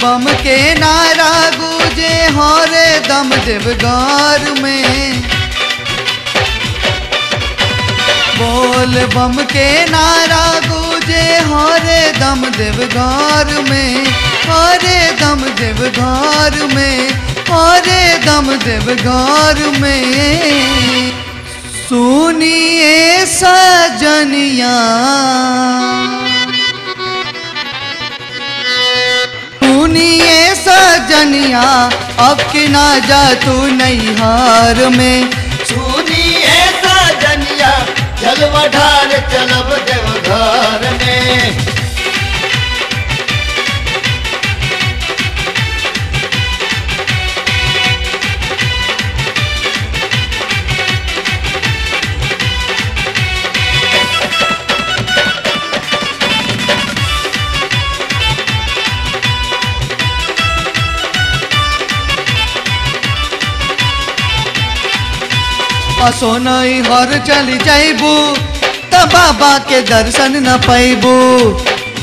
बम के नारा गूंजे हरे दम देवघर में। बोल बम के नारा गूंजे हरे दम देवघर में, हरे दम देवघर में, हरे दम देवघर में। सुनिए सजनिया, सुनिए सजनिया, अब के ना जा तू नैहर में। सुनिए सजनिया जलवा ढार चलब देवघर में। असो नैहर चली जाइबू त बाबा के दर्शन न पैबू।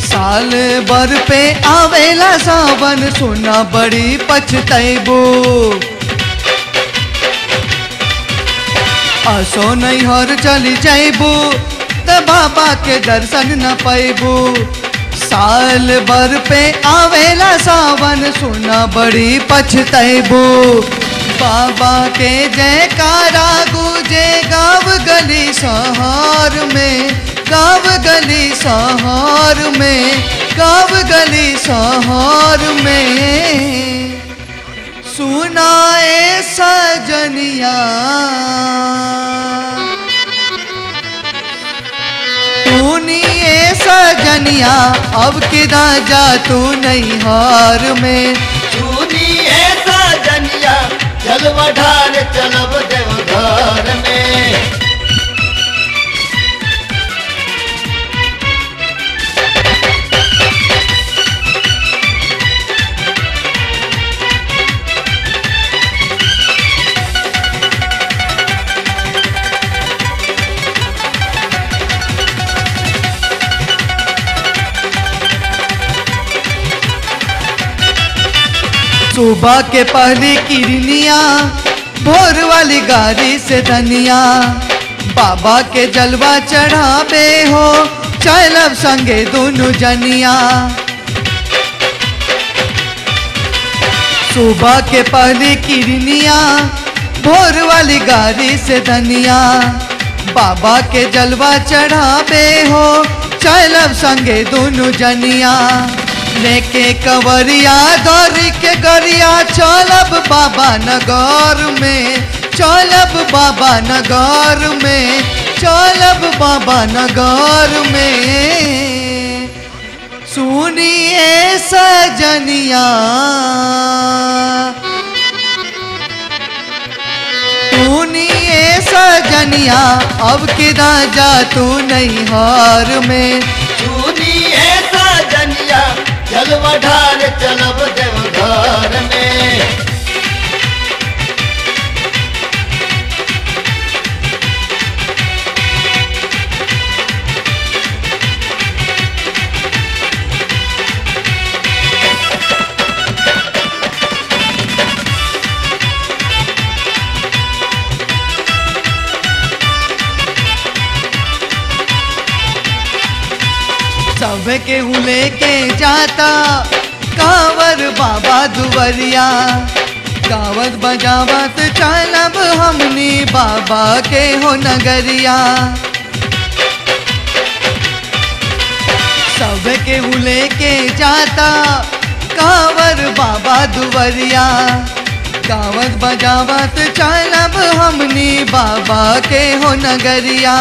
साल भर पे आवेला सावन सुना बड़ी पछतैबू। असो नैहर चली जाइबू त बाबा के दर्शन न पैबू। साल भर पे आवेला सावन सुना बड़ी पछतैबू। बाबा के जयकारा गूंजे गाँव गली शहर में, गाँव गली शहर में, गाँव गली शहर में। सुनाए सजनिया, सुनिए सजनिया, अब के ना जा तू नैहर में। सुनिए सजनिया जलवा ढार चलब देवघर में। सुबह के पहली किरनिया, भोर वाली गाड़ी से धनिया, बाबा के जलवा चढ़ावे हो चलब संगे दोनों जनिया। सुबह के पहली किरनिया, भोर वाली गाड़ी से धनिया, बाबा के जलवा चढ़ावे हो चलब संगे दोनों जनिया। लेके कंवरिया दौड़ के गरिया चलब बाबा नगर में, चलब बाबा नगर में, चलब बाबा नगर में। सुनिए सजनिया, सुनिए सजनिया, अब के ना जा तू नैहर में। सुनिए सजनिया जलवा ढार चलब देवघर में। सब के लेके जाता कांवर बाबा दुवरिया, गावत बजावत चलब हमनी बाबा के हो नगरिया। सब के लेके जाता कांवर बाबा दुवरिया, गावत बजावत चलब हमनी बाबा के हो नगरिया।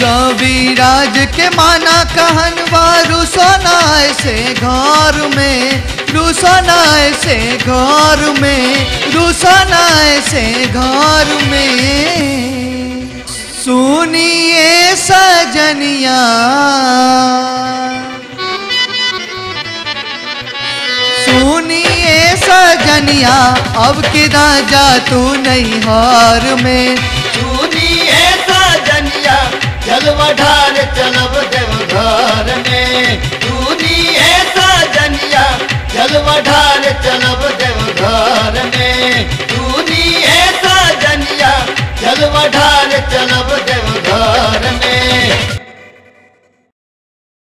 रवि राज के माना कहनवा रुसना ऐसे घर में, रुसना ऐसे घर में, रुसना ऐसे घर में। सुनिए सजनिया, सुनिए सजनिया, अब के ना जा तू नैहर में। सुनिए सजनिया जलवा ढार चलब देवघर में। सुनिए सजनिया जलवा। चलब।